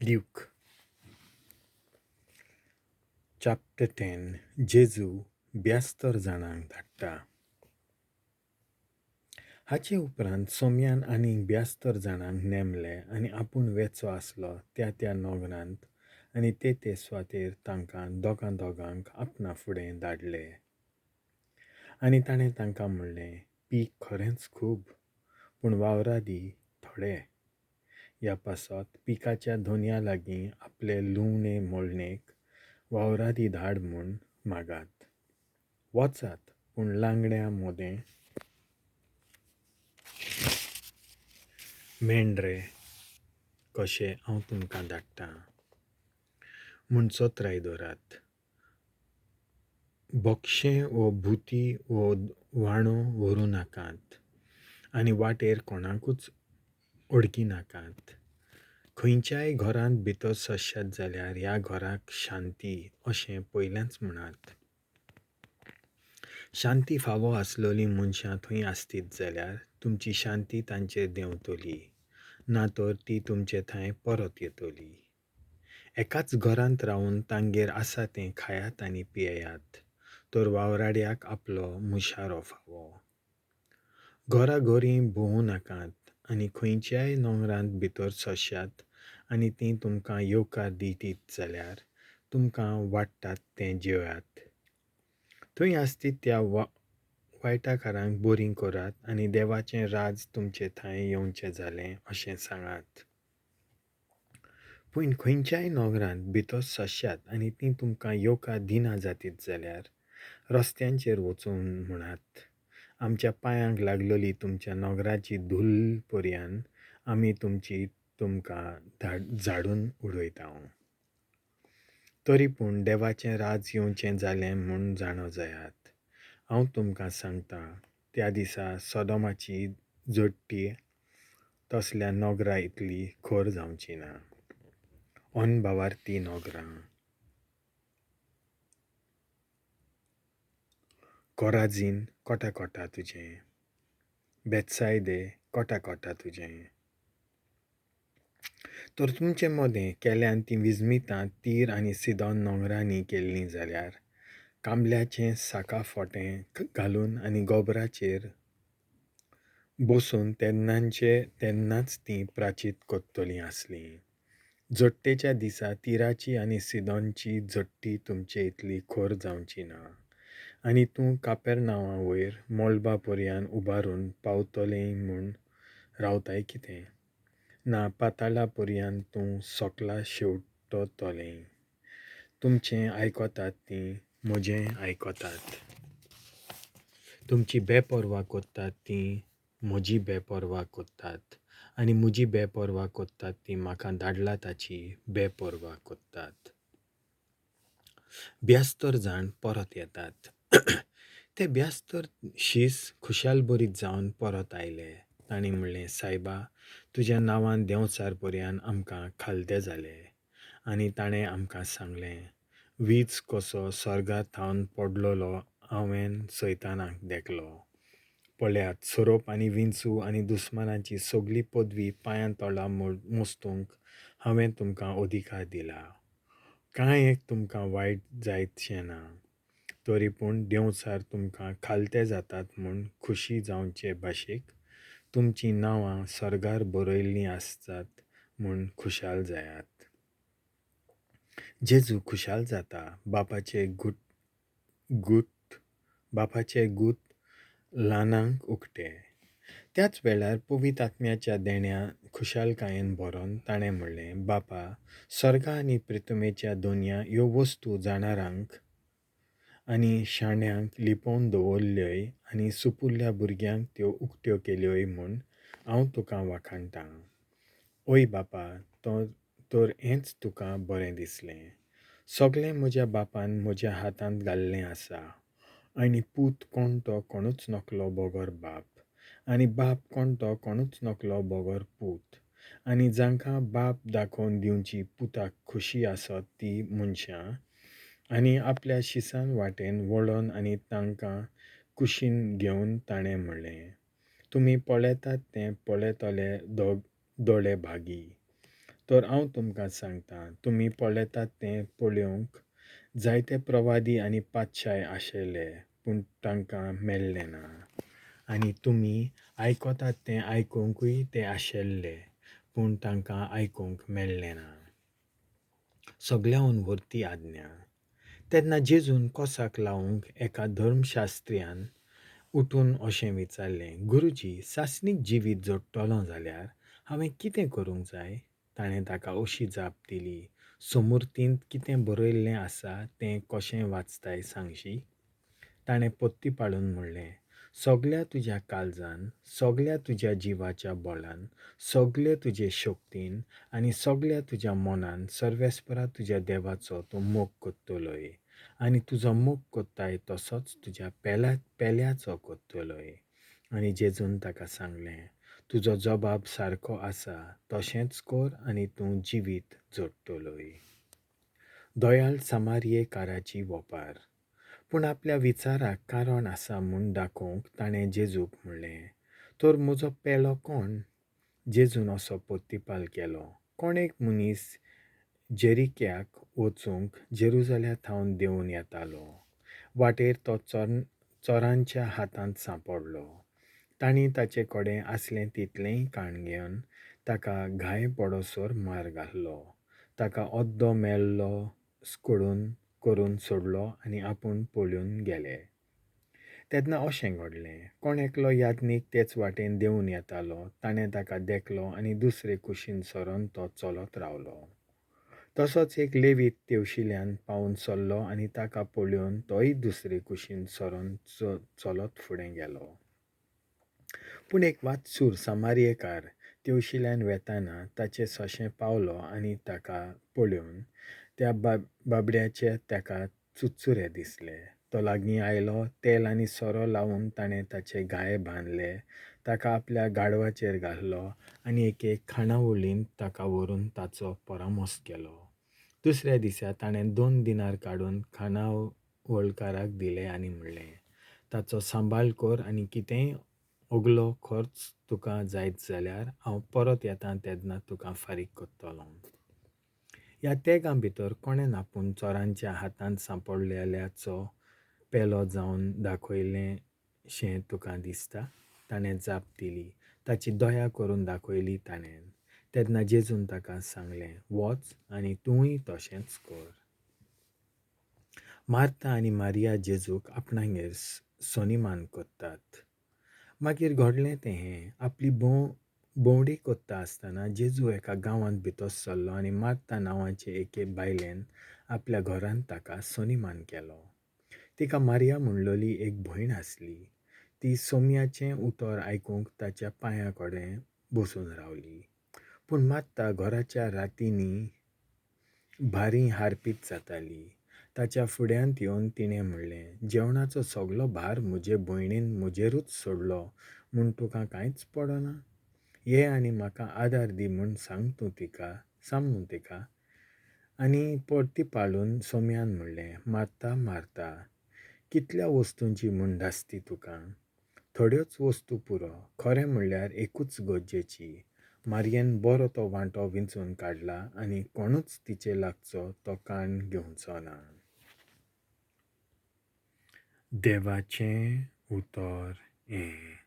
Luke chapter 10. जेजू 72 जाणांक धाडटा. हाचे उपरांत सोम्यान आनीक 72 जाणांक नेमले आनी आपूण वेचो आसलो त्या त्या नगरांत आनी ते ते सुवातेर तांकां दोगां दोगांक आपणा फुडें धाडले. आनी ताणें तांकां म्हणलें, पीक खरेंच खूब, पूण वावरादी थोडे. ह्या पासत पिकाच्या धोन्या लागीं आपले लुवणे मोळणेक वावरादी धाड म्हूण मागात. वचात, पूण लांगड्या मोदें मेंढरे कशें हांव तुमकां धाडटां. म्हूण चत्राय दवरात. बोक्षें वो भुती वो वाणो व्हरूं नाकात आनी वाटेर कोणाकूच ओडकी नाकात. खंयच्याय घरांत भितर सरशात जाल्यार ह्या घराक शांती अशें पयलेंच म्हणात. शांती फावो आसलोलीं मनशां थंय आसतीत जाल्यार तुमची शांती तांचेर देंवतली, ना तर ती तुमचे थंय परत येतली. एकाच घरांत रावन तांगेर आसा तें खायात आनी पियेयात, तर वावराड्याक आपलो मुशारो फावो. घराघरीं भोंवूं नाकात आनी खंयच्याय नगरांत भितर सरशात आनी तीं तुमकां येवकार दितीत जाल्यार तुमकां वाडटात तें जेयात. थंय आसतीत त्या वायटाकारांक बरीं करात आनी देवाचें राज तुमचे थंय येवचें जालें अशें सांगात. पूण खंयच्याय नगरांत भितर सरशात आनी तीं तुमकां येवकार दिना जातीत जाल्यार रस्त्यांचेर वचून म्हणात, आमच्या पांयांक लागलोली तुमच्या नगराची धूल पर्यान आमी तुमची तुमकां झाडून उडयता. तरी पूण देवाचें राज येवचें जालें म्हूण जाणो जायात. हांव तुमकां सांगता, त्या दिसा सोदोमाची जोडटी तसल्या नगरा इतली खर जावची ना. अनभावार्थी नगरां. कोराजीन कोटा कोटा तुजें, बेतसायदे कोटा कोटा तुजें. तर तुमचे मदें केल्यान तीं विजमितां तीर आनी सिदोन नगरांनी केल्लीं जाल्यार कांबल्याचें साका फोटें घालून आनी गोबराचेर बसून तेन्नाचे तेन्नाच तीं प्राचीत करतलीं आसलीं. जोडटेच्या दिसा तिराची आनी सिदोनची जोडटी तुमचे इतली खर जावची ना. आनी तूं कापेर नांवा वयर मळबा पर्यान उबारून पावतलें म्हूण रावताय कितें? ना, पाताळा पर्यान तूं सकला शेंवटतलें. तुमचें आयकतात तीं म्हजें आयकतात, तुमची बेपर्वा करतात तीं म्हजी बेपर्वा करतात, आनी म्हजी बेपर्वा करतात तीं म्हाका धाडला ताची बेपर्वा करतात. 72 जाण परत येतात. ते 72 शीस खुशालभरीत जावन परत आयले. तांणी म्हणलें, सायबा, तुज्या नांवान देंवचार पर्यान आमकां खालते जाले. आनी ताणें आमकां सांगलें, वीज कसो स्वर्गार थावन पडलोलो हांवें सैतानाक देखलो. पळयात, सोरोप आनी विंचू आनी दुस्मानाची सगली पदवी पांयां तळा मोस्तूंक हांवें तुमकां अधिकार दिला. कांय एक तुमकां वायट जायतशें ना. तरी पूण देंवचार तुमकां खालते जातात म्हूण खुशी जावचे भाशेक तुमचीं नांवां स्वर्गार बरयल्लीं आसतात म्हूण खुशाल जायात. जेजू खुशाल जाता. बापाचे गूत ल्हानांक उक्ते. त्याच वेळार पवित्र आत्म्याच्या देण्या खुशालकायेन भरोन ताणें म्हणलें, बापा, स्वर्गा आनी प्रितमेच्या दोनया ह्यो वस्तू जाणारांक आनी शाण्यांक लिपोवन दवरल्योय आनी सुपुल्ल्या भुरग्यांक त्यो उक्त्यो केल्योय म्हूण हांव तुका वाखाणटां. ओय बापा, तर हेंच तुका बरें दिसलें. सगळें म्हज्या बापान म्हज्या हातांत घाल्लें आसा. आनी पूत कोण तो कोणूच नकलो बगर बाप, आनी बाप कोण तो कोणूच नकलो बगर पूत, आनी जांकां बाप दाखोवन दिवची पुताक खुशी आसत ती मनशां. आनी आपल्या शिसान वाटेन वळोन आनी तांकां कुशीन घेवन ताणें म्हणलें, तुमी पळयतात तें पळयतले दोळे भागी. तर हांव तुमकां सांगतां, तुमी पळयतात तें पळोवंक जायते प्रवादी आनी पातशाय आशिल्ले, पूण तांकां मेळ्ळें ना. आनी तुमी आयकतात तें आयकुंकूय ते आशिल्ले, पूण तांकां आयकूंक मेळ्ळें ना. सगळ्याहून व्हरती आज्ञा. तेन्ना जेजून कोसाक लावंक एका धर्मशास्त्र्यान उठून अशें विचारलें, गुरुजी, सासणीक जिवीत जोडटलो जाल्यार हांवें कितें करूंक जाय? ताणें ताका अशी जाप दिली, सोमुर्तींत कितें बरयल्लें आसा तें कशें वाचताय सांगशी? ताणें पत्ती पाळून म्हणलें, सगल्या तुज्या काळजान, सगल्या तुज्या जिवाच्या बळान, सगले तुजे शक्तीन आनी सगल्या तुज्या मनान सर्वेस्परा तुज्या देवाचो तूं मोग करतलोय आनी तुजो मोग करताय तसोच तुज्या पेल्याचो करतलोय. आनी जेजून ताका सांगलें, तुजो जबाब सारको आसा, तशेंच कर आनी तूं जिवीत जोडटलोय. दयाळ सामारियेकाराची वोपार. पूण आपल्या विचाराक कारण आसा म्हूण दाखोवंक ताणें जेजूक म्हणलें, तर म्हजो पेलो कोण? जेजून असो प्रतिपाल केलो, कोण एक मनीस जेरिक्याक वचूंक जेरुजाल्या थावन देंवून येतालो. वाटेर तो चोरांच्या हातांत सांपडलो. तांणी ताचे कडेन आसलें तितलेंय काण घेवन ताका घाय पडोसर मार घालो. ताका अद्दो मेल्लो स्कडून करून सोडलो आनी आपूण पळोवन गेले. तेन्ना अशें घडलें, कोण एकलो याज्ञीक तेच वाटेन देंवून येतालो. ताणें ताका देखलो आनी दुसरे कुशीन सरोन तो चलत रावलो. तसोच एक लेवीत तेवशिल्यान पावून सरलो आनी ताका पळोवन तोय दुसरे कुशीन सरोन चलत फुडें गेलो. पूण एक वातसूर सामारियेकार तेवशिल्यान वेताना ताचे सोंशें पावलो आनी ताका पळोवन त्या बाबड्याचे ताका चुरचुरे दिसले. तो लागीं आयलो, तेल आनी सोरो लावन ताणें ताचे घाये बांदले, ताका आपल्या गाडवाचेर घालो आनी एके खाणावळींत ताका व्हरून ताचो परामोस केलो. दुसऱ्या दिसा ताणें 2 दिनार काडून खाणावळकाराक दिले आनी म्हणलें, ताचो सांबाळ कर आनी कितेंय ओगलो खर्च तुका जायत जाल्यार हांव परत येता तेन्ना तुका फारीक करतलो. ह्या तेगां भितर कोणें आपूण चोरांच्या हातांत सांपडलेल्याचो पेलो जावन दाखयलें शें तुका दिसता? ताणें जाप दिली, ताची दया करून दाखयली ताणें. तेन्ना जेजून ताका सांगलें, वच आनी तूंय तशेंच कर. मार्ता आनी मारिया जेजूक आपणागेर सनिमान करतात. मागीर घडलें तें हें, आपली भोंवडी करता आसतना जेजू एका गांवांत भितर सरलो आनी मार्ता नांवाचे एके बायलेन आपल्या घरांत ताका सनिमान केलो. तिका मारिया म्हणलेली एक भयण आसली. ती सोम्याचें उतर आयकूंक ताच्या पांया कडेन बसून रावली. पूण मार्ता घराच्या रातींनी भारी हारपीत जाताली. ताच्या फुड्यांत येवन तिणें म्हणलें, जेवणाचो सगलो भार म्हजे भयणीन म्हजेरूच सोडलो म्हूण तुका कांयच पडना? ये आनी म्हाका आदार दी म्हूण सांग तूं तिका, सांग न्हू तिका. आनी परती पाळून सोम्यान म्हणलें, मार्ता मार्ता, कितल्या वस्तूंची म्हूण धास्ती तुका? थोड्योच वस्तू पुरो, खरें म्हणल्यार एकूच गरजेची. मारयेन बरो तो वांटो विंचून काडला आनी कोणूच तिचे लागचो तो काण घेवचो ना. देवाचें उतर हें.